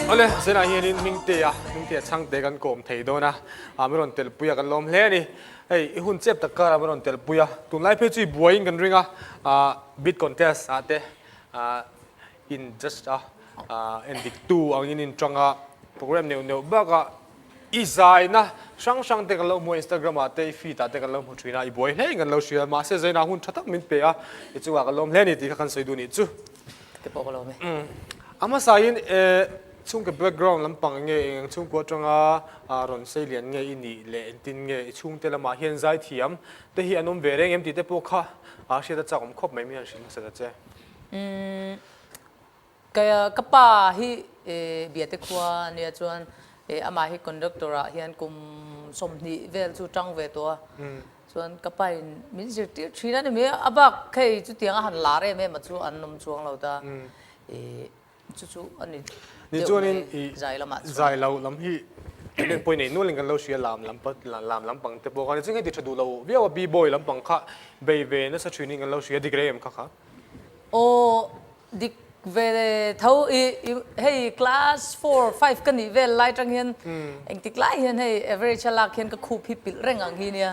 Awle, zenah hianin Hmingtea, Hmingtea chhangte kan kawm thei dawn a, ah min rawn telpui a kan lawm hle a ni. Hei, i hun chep tak karah min rawn telpui a, tunlai phei chu i buaiin kan ring a, ah bid contest ah te ah in judge a, ah endiktu angin in tang a, program neuh neuh bakah I zaina hrang hrang te kan lo hmu a, Instagram ah te i feed ah te kan lo hmu thin a, i buai hle in kan lo hria, mahse zaina hun tha tak min pe a, i chungah kan lawm hle a ni tih kha kan sawi duh nih chu. Te pawh ka lawm e. A hmasain chhungkaw background lampang nge eng ang chhungkua atanga rawn sei lian nge i nih leh engtin nge i chhungte lamah hian zaithiam te hi an awm ve reng em tih te pawh kha hriat a chak awm khawp mai min han hrilh hmasa ta che. Ka pa hi Biate khua ania chuan amah hi conductor ah hian kum 20 vel chu tang ve tawh a, chuan ka pa in min zirtir thin a ni mai a, a bak hei chutiang a han lar em em a chu an awm chuang lo ta, chu chu a ni deuh mai zai lamah chuan. Zai lo lam hi len pawh nei nualin kan lo hria lam lam lam lampang te pawh khan hei ti tha duh lo viau a b-boy lampang kha bei ve nasa thinin kan lo hria dik rei em kha kha? Aw Dik ve tho i hei class four five ka nih vel lai tang hian engtik lai hian hei average a lak hian ka khup hi pilh reng ang hi nia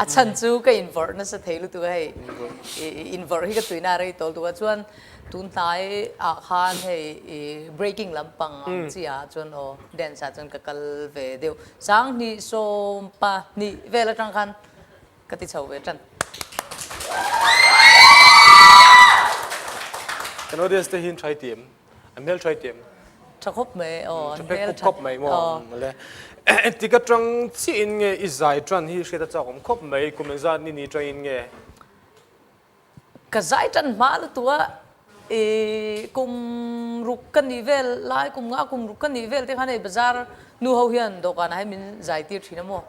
a chhan chu ka invawrh nasa thei lutuk a hei invawrh hi ka tuina a rei tawl tuk a chuan tun hnai ah khan hei i breaking lampang ang chi ah chuan aw dance ah chuan ka kal ve deuh 20 12 vel atang khan Ka ti chho ve tan. Kan audience te hi try tiam. An hmel try tiam. Tha khawp mai aw. An hmel tha khawp mai maw. Male. Engtik atang chiah in nge i zai tan hi hriat a chak awm khawp mai kum engzat ni ni tang in nge. Ka zai tan hma lutuk a i kum ruk ka nih vel lai kum nga kum ruk ka nih vel te khan hei bazar nu ho hian dawhkan ah hian min zai tir thin a maw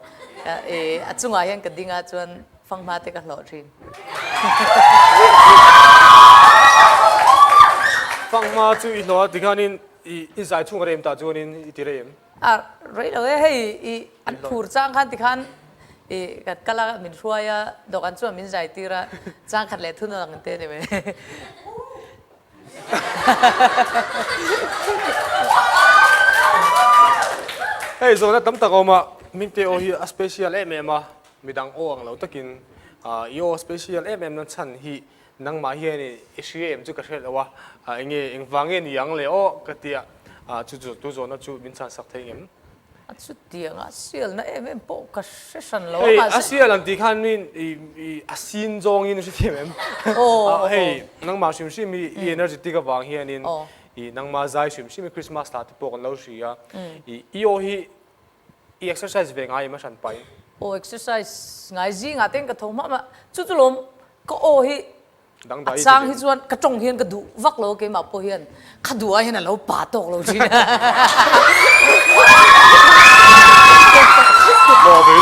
i a chungah hian ka ding a chuan fanghma te ka hlawh thin. Fanghma chu i hlawh a tikhanin i zai chhung a rem tah chuanin i ti rei em? A rei lo e, hei i an phur chang khan tikhan i kan kal a min hruai a dawhkan chuan min zai tir a chang khat leh thun ang te ni mai. Hei zawhna tam tak a awm a, Mingte aw hi a special em em a, midang aw ang lo takin i aw special em em na chhan hi Nangmah hian i hria em chu ka hriat lo a, enge engvang nge ni ang le aw ka ti a, chu chu tu zawhna chu min chhan sak thei ngem? A chutiang a sialna em em pawh ka hre hran lo a, mahse. Hei a sial ang tih khan min i a sin zawngin i hrethiam em? Hei nangmah hrim hrim hi i energetic avang hianin i nangmah zai hrim hrim hi Christmas hla te pawh kan lo hria a, i aw hi I exercise ve ngai em a hran pai? Aw exercise ngai zingah te hian ka tho hmah mah. Chu chu lawm ka aw hi a chang hi chuan ka tawng hian ka duh vak lo keimah pawh hian ka duh ai hian a lo pa tawk lo thin.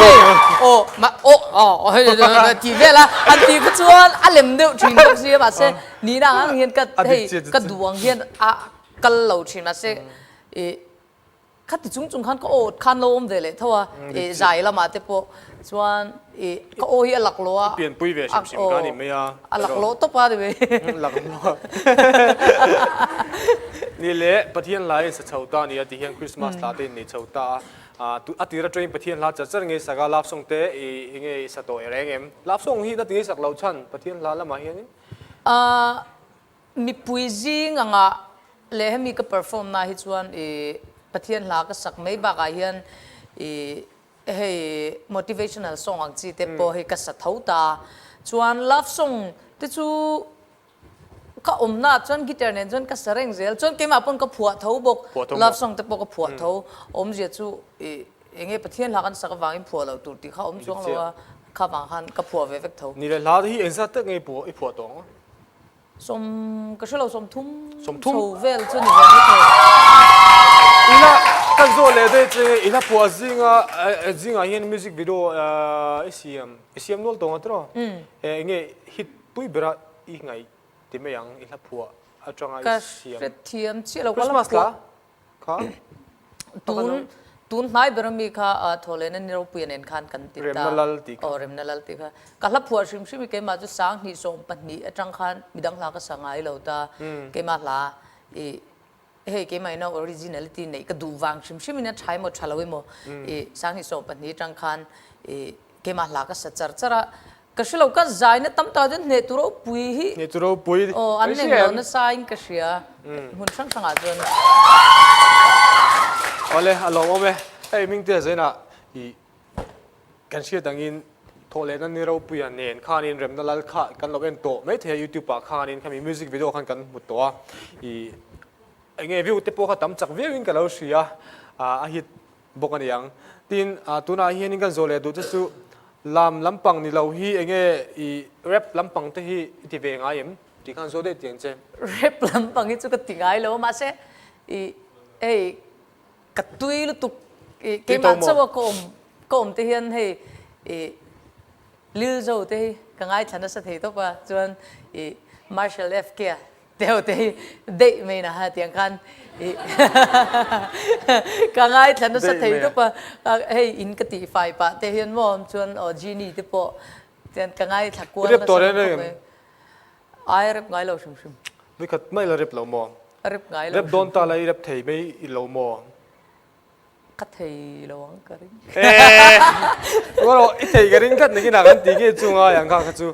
Hei aw mah aw aw hei tih vel a han tih kha chuan a lem deuh thin bawk si a mahse nihna ang ang hian ka hei ka duh ang hian a kal lo thin mahse ih Khati chung chung khan ka aw khan lo awm ve leh tho a, i zai lamah te pawh chuan i ka aw hi a lak lo a. I pianpui ve hrim hrim ka ni mai a. A lak lo tawp a ni mai. Lak lo. Ni leh Pathian hla in sa chho ta a ni a ti hian Christmas hla te in nei chho ta a. A tir atangin Pathian hla char char ngei sak a, love song te i nge i sa tawh reng em? Love song hi na ti ngei sak lo chhan Pathian hla lamah hianin? Mipui zing anga leh hemi ka perform na hi chuan i Pathian hla ka sak mai bakah hian i hei motivational song ang chi te pawh hi ka sa tho ta. Chuan love song te chu ka awmna ah chuan guitar nen chuan ka sa reng zel. Chuan keimah pawn ka phuah tho bawk. Love song te pawh ka phuah tho. Awmzia chu i enge Pathian hla kan sak avangin phuah loh tur tih kha awm chuang lo a, kha vang khan ka phuah ve vek tho. Ni leh hla te hi engzat tak nge i phuah tawh ang? Sawm ka hre lo 30 chho vel chu ni ve mai thei. Ila ka zawh leh daih che nge ila phuah zinga zingah hian music video i siam i siam nual tawng a tiraw? Enge hit pui bera i ngaih ti mai ang i hla phuah atanga i siam. Ka hrethiam chiah lo ka la phuah. Kha? Tun tun hnai ber ami kha Thawhlehna ni ropuia nen khan kan ti ta. Remna lal tih kha. Aw Remna lal tih kha. Ka hla phuah hrim hrim hi keimah chu 2012 atang khan midang hla ka sa ngai lo ta. Keimah hla i Hei keimah ina originality neih ka duh vang hrim hrim in a tha emaw tha lo emaw i 2020 atang khan i keimah hla ka sa char char a, ka hre lo ka zaina tam tak ah chuan hneh tur ropui hi Hneh tur ropui aw an nei lo nasa in ka hria hmun hrang hrang ah chuan. Awle a lawmawm e, hei Hmingtea zainah i Kan hriat angin thawhlehna ni ropuia nen khanin remna lal kha kan lo en tawh mai thei a, YouTube ah khanin khami music video khan kan hmu tawh a, ih enge view te pawh kha tam chak viauin ka lo hria a, a hit bawk a niang. Tin, tunah hianin kan zawh leh duh te chu lam lampang ni lo hi enge ih rap lampang te hi i ti ve ngai em tih khan zawh daih tiang che. Rap lampang hi chu ka ti ngai lo a, mahse ih hei Ka tui lutuk i keimah chauh a ka awm ka awm te hian hei i Lilzo te hi ka ngaithla nasa thei tawp a chuan i Marshall FK a te ho te hi deih mai na ha tiang khan i ka ngaithla nasa thei tawp a hei in ka tih fai pah te hian maw chuan aw Genie te pawh chuan ka ngaithla kual nasa khawp mai. Ai rep ngai lo hrim hrim. Nikhat mai la rep lo maw? Rep ngai lo. Rep dawn ta la i rep thei mai i lo maw? Ka thei lo ang ka ring. Eeh! Rawh i thei ka ring tlat nakin ah kan ti nge chu ngai ang kha kha chu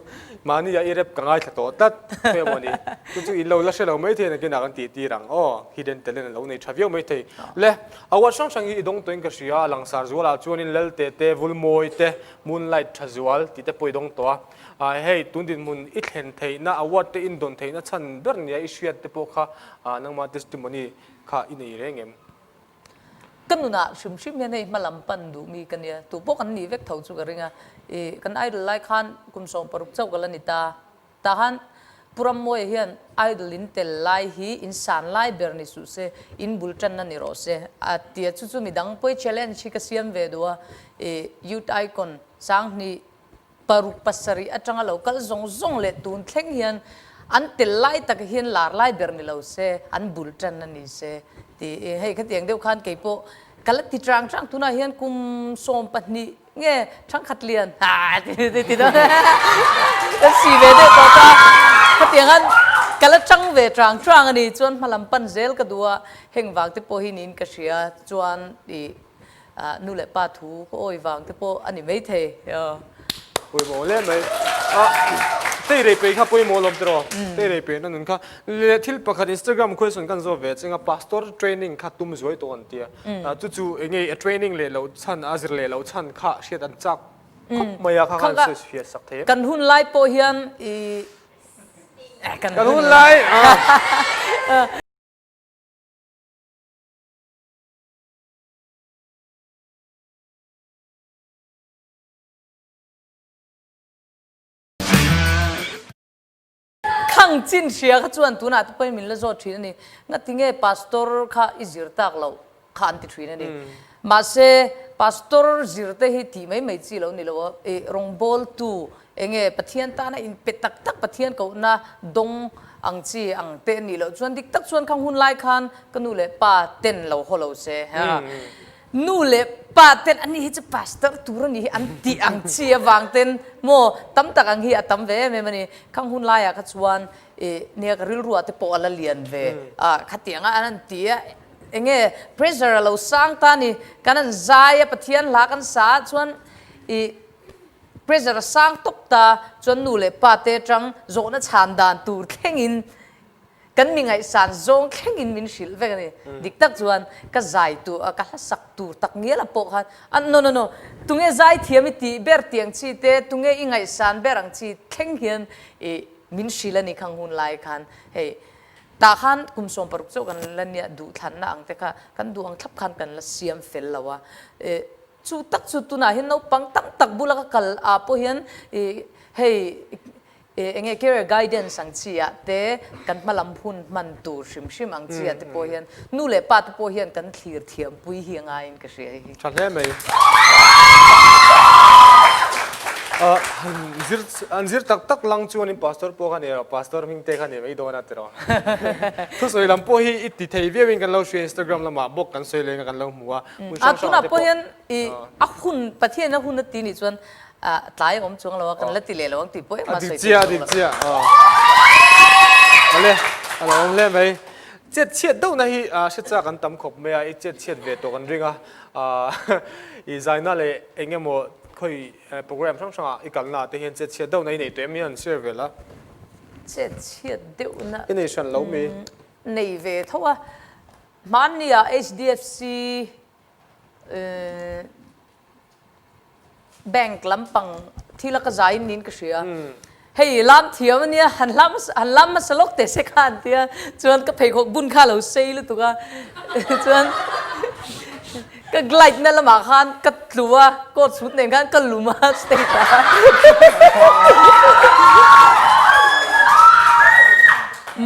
mahni ah i rep ka ngaithla tawh tlat hmel maw ni? Chu chu in lo la hre lo mai thei nakin ah kan tih tir ang aw. Hidden talent a lo nei tha viau mai thei. Le, award hrang hrang hi i dawng tawhin ka hria a, langsar zual ah chuanin Lelte te, Vulmawi te, Moonlight tha zual tih te pawh i dawng tawh a. Hei, tun dinhmun i thlen theihna, award te in dawn theihna chhan ber nia i hriat te pawh kha nangmah testimony kha i nei reng em? Ka nunah hrim hrim hian hei hmalam pan duh mi ka nia, tu pawh kan nih vek tho chu ka ring a. I kan idol lai khan kum 16 chauh ka la ni ta. Tah khan Pu Rammawia hian idol in tel lai hi in san lai ber ni suh se, in bul tanna ni rawh se a ti a, chu chu midang pawi challenge hi ka siam ve duh a. I youth icon 2000 Paruk pasarih atanga lo kal zawng zawng leh tun thleng hian an tel lai tak hian lar lai ber ni lo se, an bul tan a ni se tih i hei khatiang deuh khan kei pawh ka la ti chang chang tunah hian kum 12 nge thangkhat lian ha ti ti ti dawn kan si ve deuh tawh ta khatiang khan ka la chang ve chang chang a ni chuan hmalam pan zel ka duh a heng vang te pawh hi niin ka hria chuan i Nu leh pa thu ka awi vang te pawh a ni maithei. Pawimawh hle mai. A tei rei pei kha pawimawh lawm tiraw? Tei rei pei na nun kha. Leh thil pakhat Instagram question kan zawt ve chinga pastor training kha tum zuai tawh an tia. Chu chu enge a training leh loh chhan a zir leh loh chhan kha hriat an chak khawp mai a kha khan hriat sak thei em? Kan hun lai pawh hian i kan hun lai. Khang chin hria kha chuan tunah te pawhin min la zawt thin a ni. Ngatinge pastor kha i zir tak loh kha an ti thin a ni. Mahse pastor zir te hi tih mai mai chi lo ni lo a, i rawngbawltu enge Pathian tana inpe tak tak Pathian kohna dawng ang chi ang te a nih loh chuan dik tak chuan khang hun lai khan ka nu leh pa ten lo haw lo se. Nu leh pa ten ani hi chu pastor tur ani hi an tih ang chi avang ten maw tam tak ang hi a tam ve em em a ni. Khang hun laiah kha chuan ih nia ka rilruah te pawh a la lian ve a, khatianga an han ti a enge pressure a lo sang ta a ni. Kan han zai a Pathian hla kan sa ah chuan ih pressure a sang tawp ta chuan nu leh pa te atang zawhna chhan dan tur thlengin Kan mi ngaihsan zawng thlengin min hrilh vek a ni. Dik tak chuan ka zai tur, ka hla sak tur tak ngial a pawh khan a no no no, tunge zai thiam i tih ber tih ang chi te, tunge i ngaihsan ber ang chi thleng hian i min hrilh a ni khang hun lai khan. Hei tah khan kum 16 chauh kan la nia duhthlanna ang te kha kan duh ang thlap khan kan la siam fel lo a. Chu tak chu tunah hian naupang tam tak bula ka kal ah pawh hian i hei Eng nge career guidance ang chi ah te kan hmalam hun hman tur hrim hrim ang chi ah te pawh hian nu leh pa te pawh hian kan thlir thiam pui hi a ngaiin ka hria hi. Tha hle mai. Han zir an zir tak tak lang chuanin pastor pawh kha ni rawh pastor hming te kha ni mai dawn a ti rawh. Thusawi lam pawh hi i ti thei viauin kan lo hria Instagram lamah bawk kan sawi leng a kan lo hmu a. Hmun hrang hrang ah te pawh. A tunah pawh hian i a hun Pathian a hun a ti nih chuan Tlai a awm chuang lo a, kan la ti leh lo ang tih pawh engmah sawi theih chuang lo. A dik chiah, a dik chiah. Awle, a lo awm hle mai. Chet chhiat deuhna hi hre chak an tam khawp mai a, i chet chhiat ve tawh kan ring a, i zaina leh eng emaw khawi program hrang hrangah i kalna ah te hian chet chhiat deuhna i nei tawh em i han share ve la? Chet chhiat deuhna i nei hran lo mi? Nei ve tho a, hmanni ah HDFC Bank lampang thil a ka zai in niin ka hria. Hei lam thiam ania han hlam han lam hmasa lawk teh se kha an tia chuan ka pheikhawk bun kha a lo sei lutuk a chuan ka glide na lamah khan ka tlu a coat suit nen khan ka lum a stage ah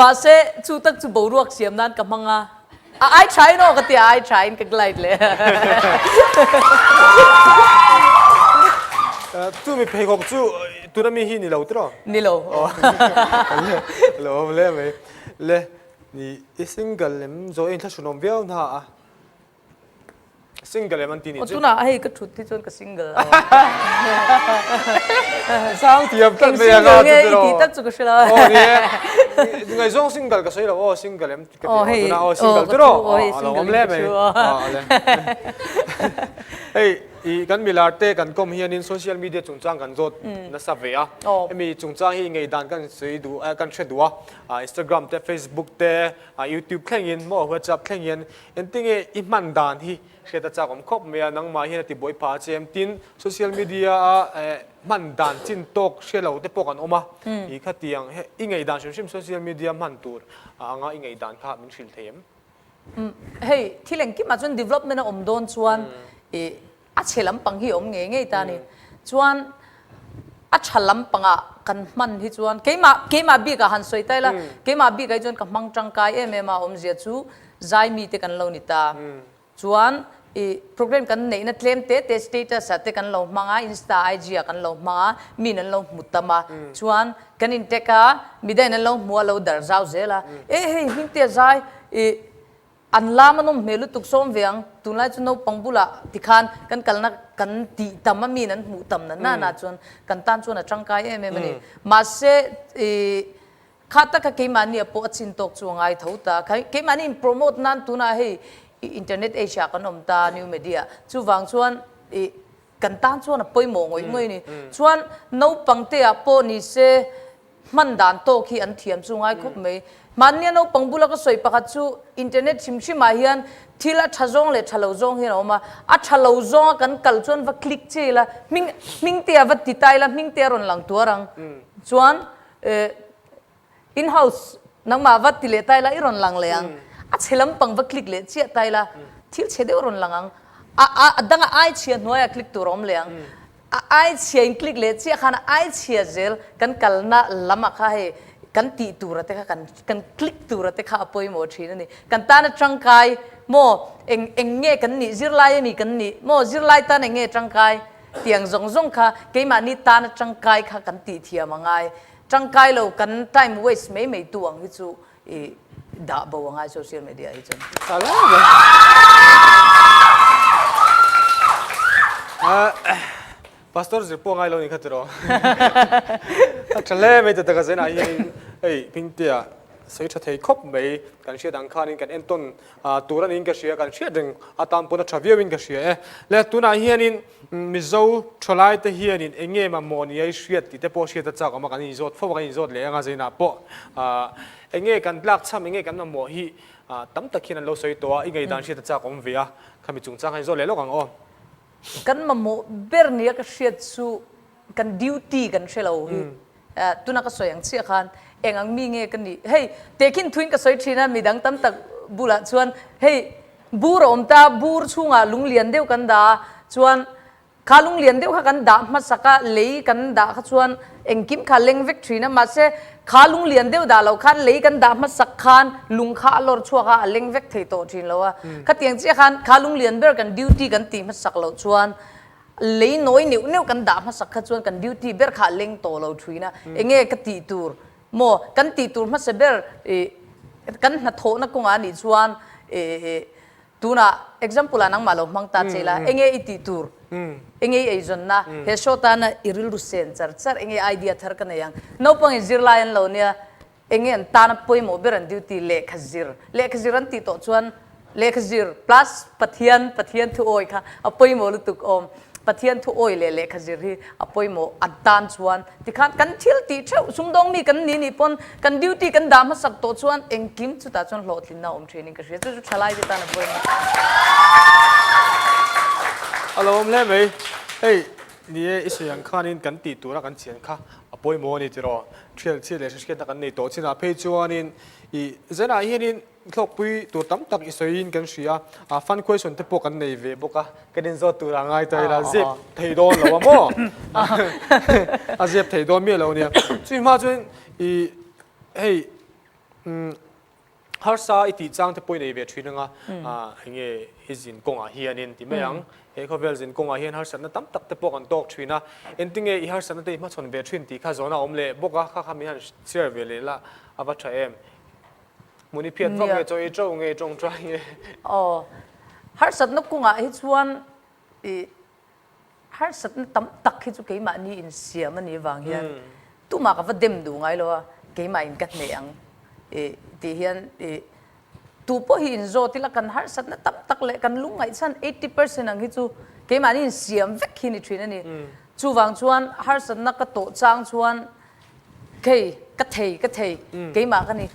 mahse chu tak chu boruak siam nan ka hmang a. A ai tha in aw ka ti a, ai tha in ka glide leh. Chu mi pheikhawk chu tuna mi hi ni lo tiraw? Ni lo. Lo awm hle mai. Le ni i single em zawh in thlahrunawm viau hna a. Single em an ti ni chu. Tunah hei ka thut hi chuan ka single a. Sang thiam tlat mai anga chu tiraw. Eng single nge i tih tak chu ka hre lo. Aw ni e. Ngaihzawng single ka sawi lo aw single em ka ti aw tunah aw single tiraw. Aw lo awm hle mai. Hei i kan milar te kan kawm hianin social media chungchang kan zawt nasa ve a. Hemi chungchang hi ngaihdan kan sawi duh kan hre duh a. Instagram te Facebook te YouTube thlengin maw WhatsApp thlengin Engtinge i hman dan hi hriat a chak awm khawp mai a, nangmah hian a ti buai phah a che em? Tin, social media a hman dan chin tawk hre lo te pawh kan awm a, i khatiang i ngaihdan hrim hrim social media hman tur anga i ngaihdan kha min hrilh thei em? Hei, thil engkimah chuan development a awm dawn chuan i A chhe lampang hi a awm ngei ngei ta a ni. Chuan a tha lampangah kan hman hi chuan keimah keimah bikah han sawi ta ila, keimah bikah hi chuan ka hmang tangkai em em a, awmzia chu zai mite kan lo ni ta. Chuan i program kan neihna tlem te te status ah te kan lo hmang a, insta, IG ah kan lo hmang a, min an lo hmu tam a. Chuan kan in tag a, midangin an lo hmu a, lo dar zau zel a. E hei Hmingtea zai i An lam a nawm hmel lutuk sawm ve ang, tunlai chu naupang bulah tikhan kan kalna kan tih tam a min an hmuh tam na na na chuan kan tan chuan a tangkai em em a ni. Mahse ih kha taka keimahni ah pawh a chin tawk chu a ngai tho ta, keimahni in promote nan tunah hei internet age ah kan awm ta new media chuvang chuan ih kan tan chuan a pawimawh ngawih ngawih a ni. Chuan naupang te ah pawh ni se Hman dan tawk hi an thiam chu ngai khawp mai. Hmannia naupang bula ka sawi pakhat chu internet hrim hrimah hian thil a tha zawng leh tha lo zawng hian a awm a. A tha lo zawnga kan kal chuan va click che ila, hming hmingte a va ti ta ila, hmingte a rawn lang tuar ang. Chuan in house nangmah va ti leh ta ila i rawn lang leh ang. A chhe lampang va click leh chiah ta ila, thil chhe deuh a rawn lang ang. A a danga ai chhia hnuaiah click tur a awm leh ang. A ai chhia in click leh chiah khan a ai chhia zel kan kalna lam ah kha hei kan tih tur a te kha kan kan click tur a te kha a pawimawh thin a ni. Kan tan a tangkai maw eng eng nge kan nih zirlai a mi kan nih maw zirlai tan eng nge tangkai tiang zawng zawng kha keimahni tan a tangkai kha kan tih thiam a ngai. Tangkai lo kan time waste mai mai tu ang hi chu I dah bo a ngai social media hi chuan. Pastor zir pawh ngai lo ni kha tiraw. A tha hle mai ta taka zenah hianin hei Hmingtea sawi tha thei khawp mai kan hriat ang khanin kan entawn tur a niin ka hria kan hriat reng atan pawn a tha viauin ka hria e. Le tunah hianin Mizo thalai te hianin eng nge mamawh ni a i hriat tih te pawh hriat a chak awm a, kan inzawt fo a, kan inzawt leh anga zainah pawh eng nge kan tlak chham, eng nge kan mamawh hi tam tak hian an lo sawi tawh a, i ngaihdan hriat a chak awm ve a, khami chungchang kha inzawt leh lawk ang aw. Kan mamawh ber nia ka hriat chu kan duty kan hre lo hi tuna ka sawi ang chiah khan eng ang mi nge ka nih hei tehkhin thuin ka sawi thin a midang tam tak bulah chuan hei bur a awm ta bur chhungah lunglian deuh kan dah a chuan kha lunglian deuh kha kan dah hmasak a lei kan dah kha chuan engkim kha leng vek thin a mahse kha lunglian deuh dah loh khan lei kan dah hmasak khan lung kha a lawr chhuak a a leng vek thei tawh thin lo a khatiang chiah khan kha lunglian ber kan duty kan tih hmasak loh chuan Lei nawi neuh neuh kan dah hmasak kha chuan kan duty ber kha a leng tawh lo thuin a, enge ka tih tur maw kan tih tur hmasa ber ih kan hnathawhna kawngah a nih chuan ih tunah example ah nangmah lo hmang ta che ila enge i tih tur enge i eizawnna he show tana i rilru sen char char enge idea thar ka nei ang naupangin zirlai an lo nia. Enge an tana pawimawh ber an duty lehkha zir. Lehkha zir an tih tawh chuan lehkha zir plus Pathian, Pathian thu awi kha a pawimawh lutuk awm. Pathian thu awi leh lehkha zir hi a pawimawh an tan chuan tikhan kan thil tih theuh sumdawng mi kan ni nih pawn kan duty kan dah hmasak tawh chuan engkim chutah chuan hlawhtlinna a awm thin in ka hria. Chu chu thalai te tan a pawimawh. A lo awm hle mai. Hei Ni e, i sawi ang khanin kan tih tura kan chian kha a pawimawh a ni tiraw? Thial chhiat leh hre-hriatna kan nei tawh chinah phei chuanin i zanah hianin hlawkpui tur tam tak i sawiin kan hria a, fun question te pawh kan nei ve bawk a, kan inzawt tur a ngai ta ila zep thei dawn lo a maw? A zep thei dawn miah lo nia. Chumi hma chuan i hei umm Harsa i tih chang te pawh i nei ve thin anga, enge i zin kawngah hianin ti mai ang. He khawvel zin kawngah hian harsatna tam tak te pawh kan tawk thin a, engtinge i harsatna te i hmachhawn ve thin tih kha zawhna a awm leh bawk a, kha kha min han share ve leh la a va tha em. Hmun i phiat vak nge chaw i to nge i tawngtai nge. Aw, harsatna kawngah hi chuan i Harsatna tam tak hi chu keimahni insiam a nih avang hian tumah ka va dem duh ngai lo a, keimahin ka hneh ang i tih hian i tu pawh hi inzawt ila kan harsatna tam tak leh kan lungngaihchhan 80% ang hi chu keimahni insiam vek hi ni thin a ni. Chuvang chuan harsatna ka tawh chang chuan Kei, ka thei, ka thei, keimah ka ni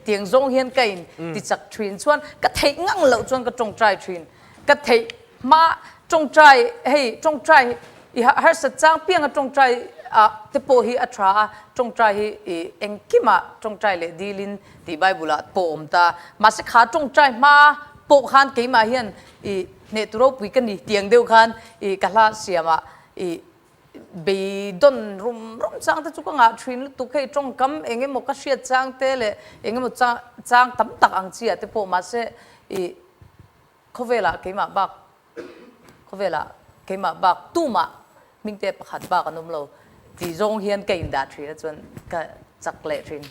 tiang zawng hian ka in ti chak thin chuan ka theih ngang loh chuan ka tawngtai thin. Ka theih hma tawngtai hei tawngtai i harsat chang pianga tawngtai ah te pawh hi a tha a, tawngtai hi i engkimah tawngtai leh dilin tih Bible ah pawh awm ta. Mahse kha tawngtai hma pawh khan keimah hian i hneh tu ropui ka ni tiang deuh khan i ka hla siamah i Beidawn rum rum chang te chu ka ngah thin lutuk hei tawngkam eng emaw ka hriat chang te leh eng emaw chang tam tak ang chi ah te pawh mahse ih khawvelah keimah bak khawvelah keimah bak tumah hmingte pakhat bak an awm lo tih zawng hian ka indah thin a chuan ka chak leh thin.